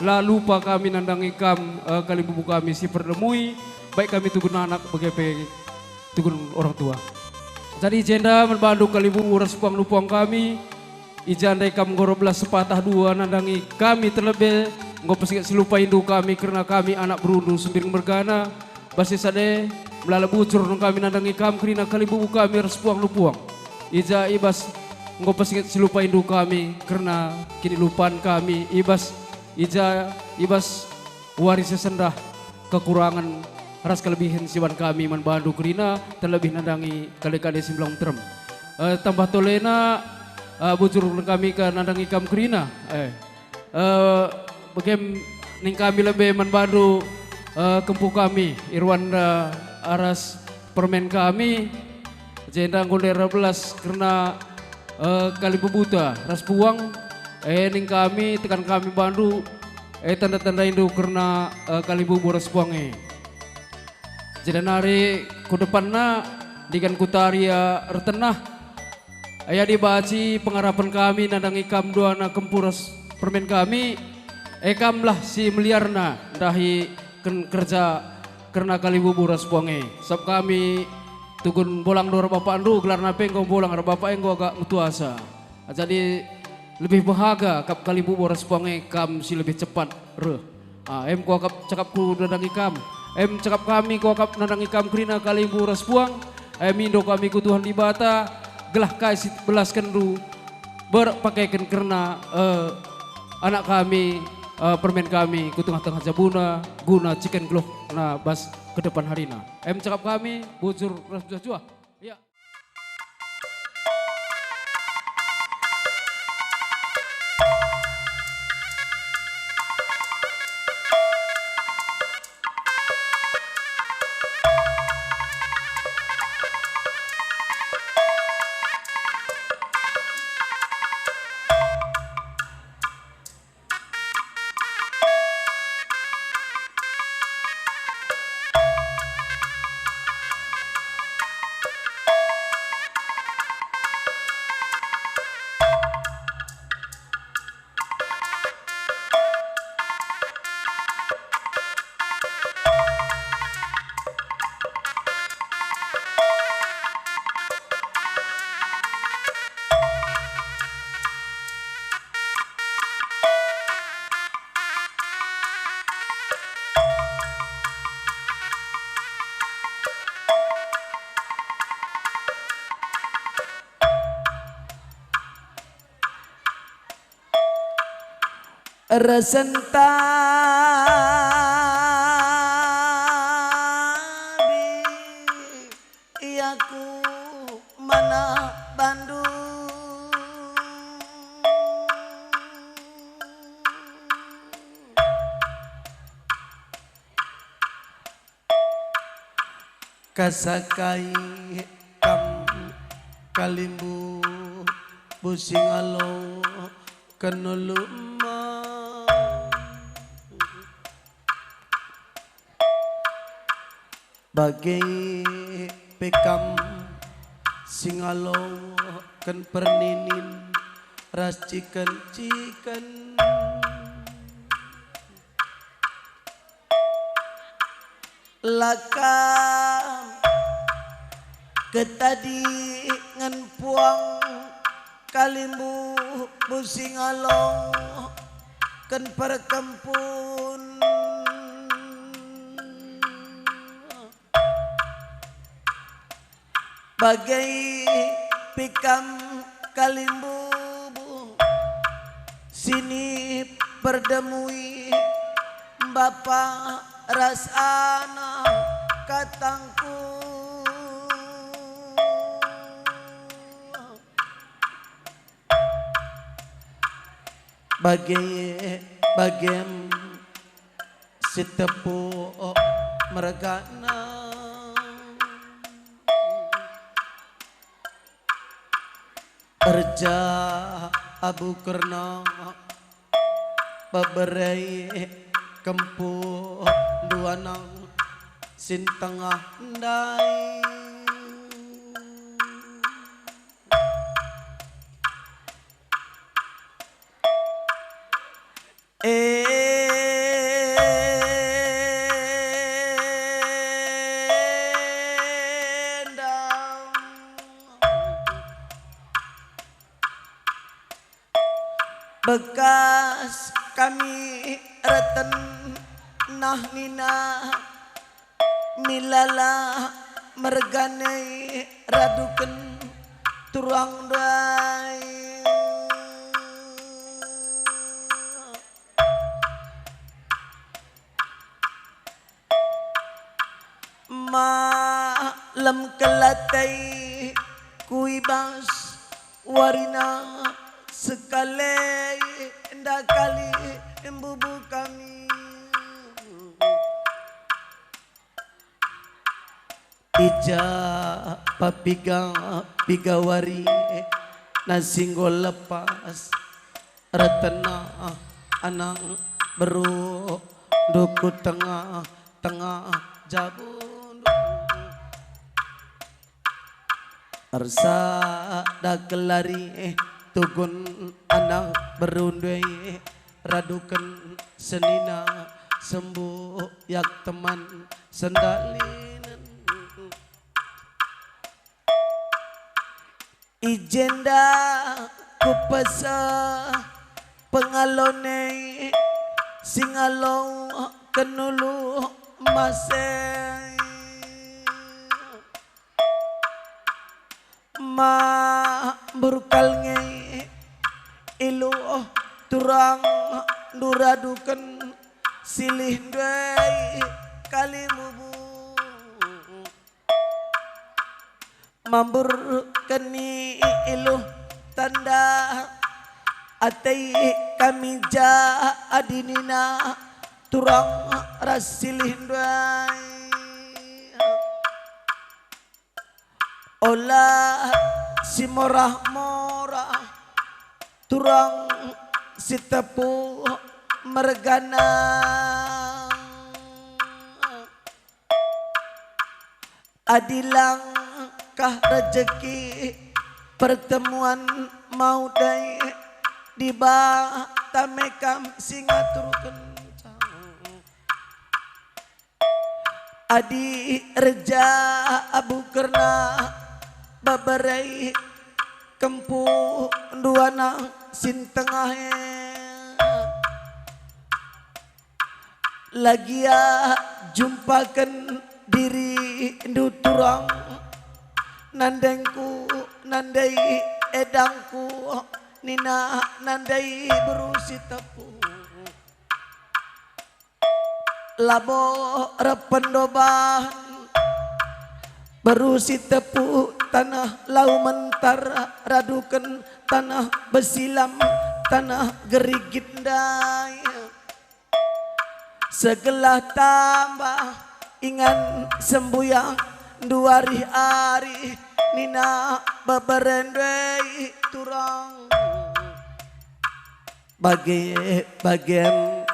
la lupa kami nandangi kam, eh, kalimbubu kami si perlemui, baik kami tugun anak, bage pe tugun orang tua. Jadi i jenda man bandu kalimbubu ras puang-puang kami, i jenda kam nggoro belas sepatah dua nandangi kami terlebe, enggo pesinget si lupa indu kami kerna kami anak berundu Sembiring mergana, bas i sada e, melala bucur nengkami nandangi kam kerina kalimbubu kami ras puang-puang. I ja i bas enggo pesinget si lupa indu kami kerna kinilupan kami i bas, i ja i bas wari si sendah, kekurangen ras kelebihen si ban kami man bandu kerina, terlebih nandangi kade-kade si mbelong nterem. Eh, tambah tolena, eh, bujur kami ka nandangi kam kerina. Eh, eh, begem ning kami lebe man bandu, eh, kempu kami, Irwanda aras permen kami, jenda enggo ndai erbelas kerna, eh, kalimbubuta ras puang, eh, ning kami tekan kami bandu, eh, tanda-tandaindu kerna, eh, kalimbubu ras puang e. Jenda nari ku depanna, ndigan kutaria ertenah, eh, adi banci pengarapen kami nandangi kam duana kempu ras permen kami, eh, kamlah si meliarna ndahi ken kerja kerna kalimbubu ras puang e. Sabap kami tugun mbolang do ras bapakndu, gelarna pe enggo mbolang ras bapak e enggo agak metuasa. Jadi lebih mehaga kap kalimbubu ras puang e kam si lebih cepat reh. Ah, em kuakap cakapku nandangi kam. Em cakap kami kuakap nandangi kam kerina kalimbubu ras puang. Em indo kami ku Tuhan Dibata, gelah kai si belaskenndu berpakeken kerna, eh, anak kami, eh, permen kami ku tengah-tengah jabuna, guna ciken geluhna bas kedepan harina. Em cakap kami, bujur ras mejuah-juah. Ya. Resentabi aku mana bandu. Kasakai kam kalimbubu singalo kenuluma. Bage pe kam singalo ken perninin ras ciken-ciken. La kam ketadingen puang kalimbubu singalo ken perkempun Bage pe kam kalimbubu, sini perdemui bapa ras anak katangku. Bage, bagem Sitepu mergana. Erja abu kerna, beberai kempu duanang sintengah ndai. Enda bekas kami reten nah nina, milala mergana raduken turang ndai. Malem kelatai kuibas warina sekali ndakali mbubu kami. I ja papiga-piga wari nasi enggo lepas, ertenah anak beru ndu ku tengah-tengah jabundu. Ersada kelari tugun anak beru ndai, raduken senina sembuyak teman sendalinen. I jenda kupeseh pengalon e si ngaloken ulu mase. Mambur kal nge iluh turang nduraduken silih ndai kalimbubu. Mambur keni iluh tanda ate kami ja adi nina turang ras silih ndai. Ola si morah-morah, turang si tepu mergana. Adi langkah rejeki pertemuan mau dai, Dibata me kam si ngaturkenca. Adi erja abu kerna beberai kempu nduanang sintengah e, la gia jumpaken dirindu turang, nandengku nandai edangku, nina nandai beru si tepu. Labo erpendoban beru si tepu taneh lau mentar raduken taneh besilam, taneh gerigit ndai. Segelah tambah ingan sembuyak ndu arih-arih nina bebere ndai turang. Bage-bagem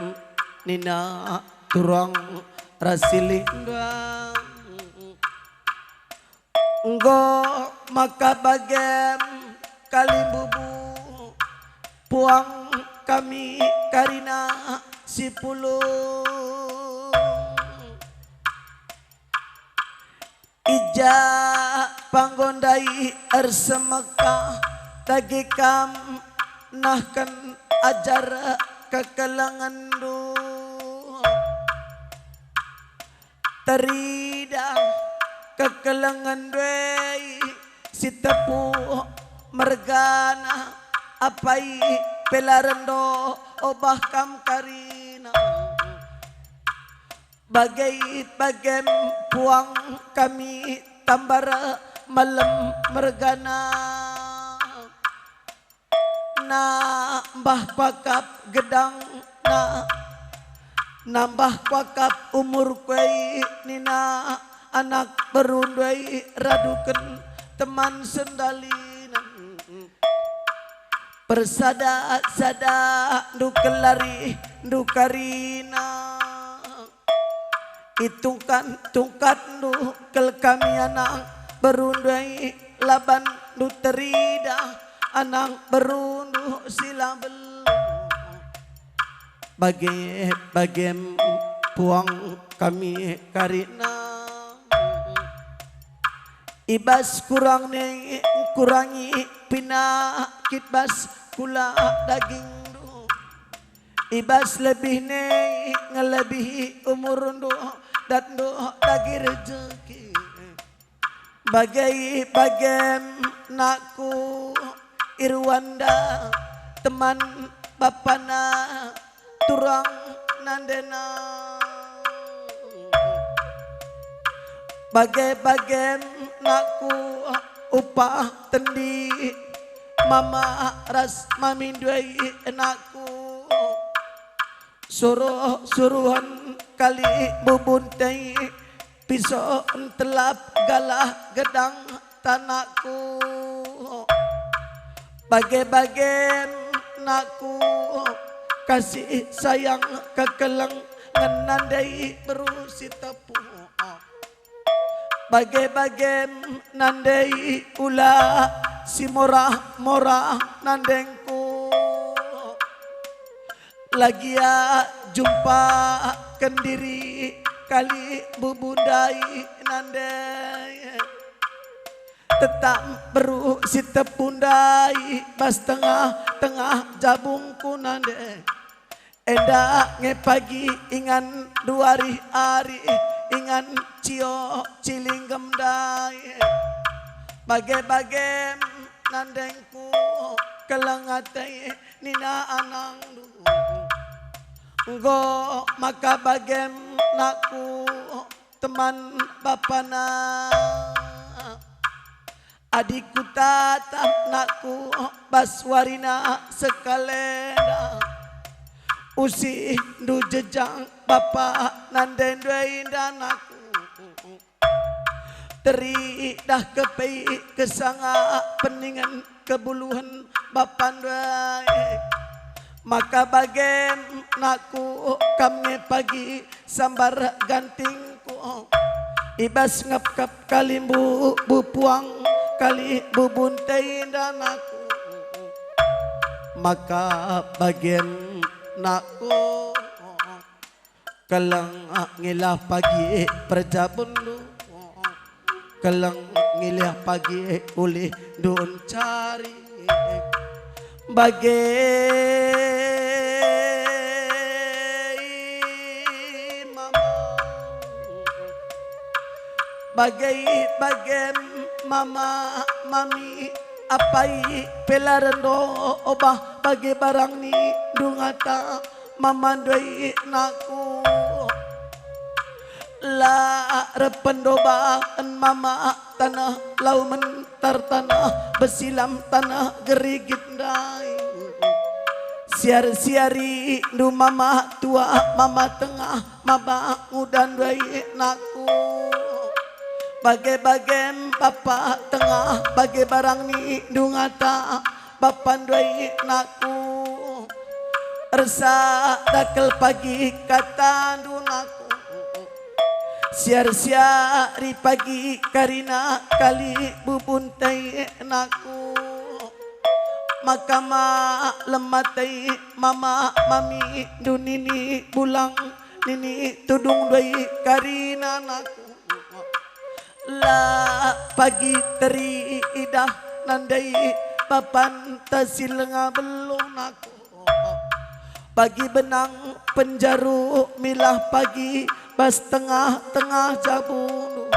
nina turang ras silih ndai. Enggo maka bagem kalimbubu puang kami karina si pulung. I ja panggo ndai ersemekah dage kam nahken ajar kekelengenndu. Teridah kekelengen ndai Sitepu mergana, apai pe la rendo obah kam karina. Bage-bagem puang kami tambar malem mergana. Nambah kuakap gedangna, nambah kuakap umurku e, nina anak berundu e, raduken teman sendalinen. Persada-sadandu kelari ndu karina. Itungkat-tungkatndu kal kami anak berundu e, labanndu teridah anak berundu si la beluh. Bage-bagem puang kami karina. I bas kurang ne ngkurangi pinakit bas kula dagingndu. I bas lebih ne ngelebihi umurndu, datndu dagi rejeki. Bage-bagem nakku, i ruanta teman bapana turang nandena. Bage-bagem nakku, upah tendi mama ras mamindu e nakku. Suruh-suruhen kali bubunta e, piso ntelap galah gedang tanakku. Bage-bagem nakku, kasih sayang kekelengen nandai beru Sitepu. Bage-bagem nandai ula si morah-morah nandengku. Lagia jumpa kendiri kali bubundai nande. Tetap beru Sitepu ndai bas tengah-tengah jabungku nande. Enda nge pagi ingan duari ari, ingan cio cilinggem ndai. Bage-bagem nandengku, keleng ate nina anangndu. Enggo maka bagem nakku, teman bapana. Adi kutatap nakku bas warina sekalenda, usihndu jejang bapa nande ndai nda nakku. Teridah kepe kesanga peningen kebuluhen bapa ndai. Maka bagem nakku kam nge pagi sambar gantingku. I bas ngepkep kalimbu bupuang kali bubunta enda nakku. Maka bagem nakku. Keleng ngilah pagi perjabunndu. Keleng ngilah pagi ulihndu ncari. Bage mama, bage, bage mama, mami, apai pe la rendo obah bage barang nindu ngata. Mama ndai nakku, la erpendobahen mama taneh lau mentar taneh besilam taneh gerigit ndai. Siar-siarindu mama tua, mama tengah, mama nguda ndai nakku. Bage-bagem bapa tengah, bage barang nindu ngata, bapa ndai nakku. Ersa dakel pagi katandu nakku. Siar-siari pagi karina kali bubunta nakku. Maka malem ate mama, mami, ndu nini bulang, nini tudung ndai karina nakku. La pagi teridah nandai bapanta si langa beluh nakku. Bagi benang penjaru milah pagi bas tengah-tengah jabundu.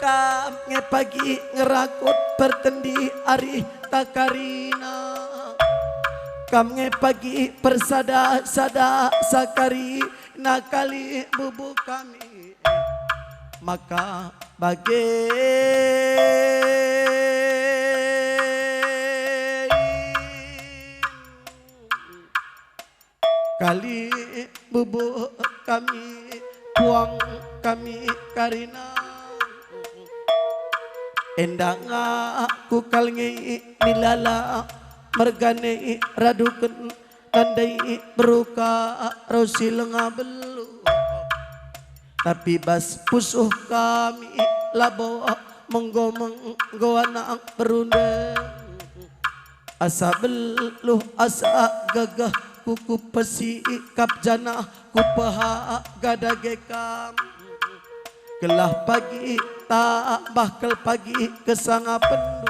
Kam nge pagi ngerakut pertendi arih ta karina. Kam nge pagi persada-sada sakarina kali bubu kami. Maka bage kali bubu kami, puang kami karina. Enda nga aku kal nge milala mergane raduken nandai beruka ras si langa beluh. Tapi bas pusuh kami labo menggo-menggo anak berundeng. Asa beluh, asa gegeh, ku kupesikap janah kupehaga dage kam. Gelah pagi tambah kal pagi kesangapenndu.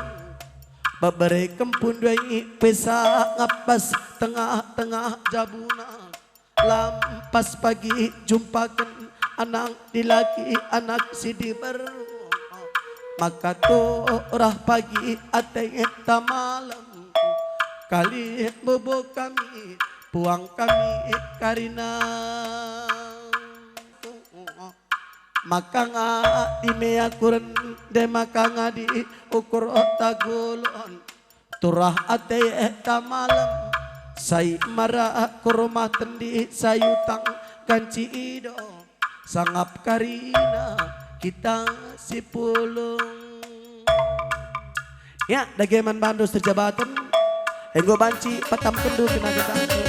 Bebere kempun duai pesa ngapas tengah-tengah jabuna. Lampas pagi jumpaken anak dilaki anak si diberu. Maka turah pagi ateta malem. Kali bubu kami, puang kami karina. Maka nga di mea kuren de maka nga di ukur tagulon. Turah ateta malem, sai mara ku rumah tendi sayutang ganci ido, sangap karina kita si pulung. Ya, dage man bandu seterjabaten, enggo banci patamkenndu kena getangku.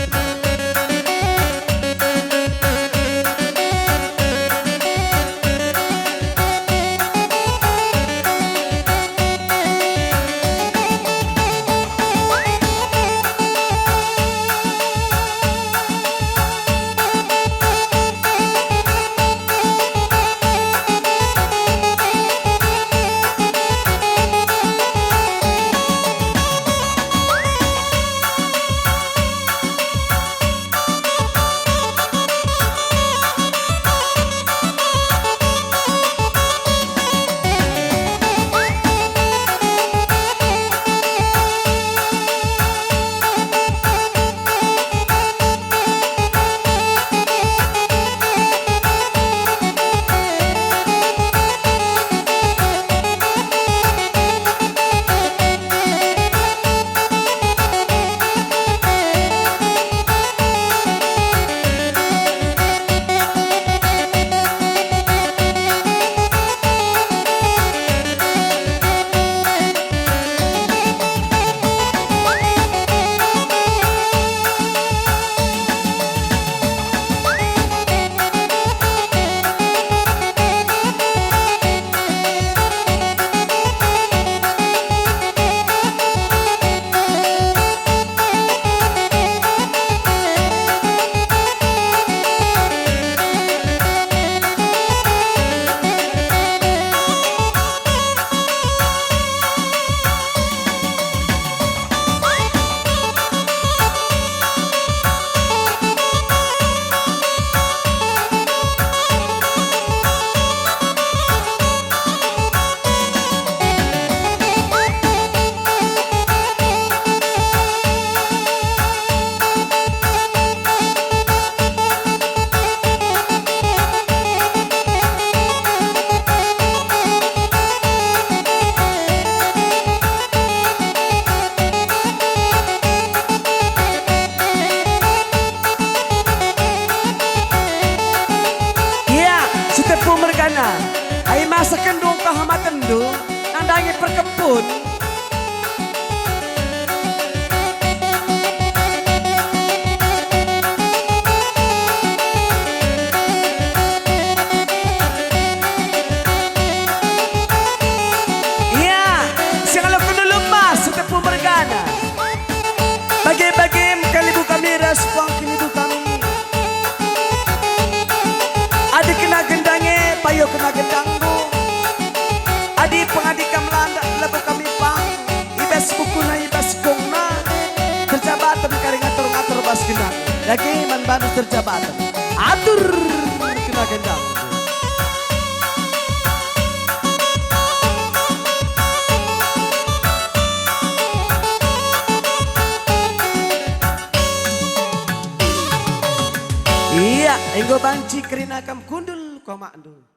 Ia, si tepu mergana, ai masa kenndu engkah amatenndu nandangi perkempun. Ia, si ngaloken ulu emas si tepu mergana. Bage-bagem kalibu kami ras puang kinibu kami. Adi kena gendang e, payo kena gendang enggo. Adi pengadi kam landak labo kami pang, i bas bukuna, i bas gongna, terjabaten kari ngatur-ngatur bas gendang. Dage man bandu terjabaten. Atur kena gendang. Ia, enggo banci kerina kam kundul ku amakndu.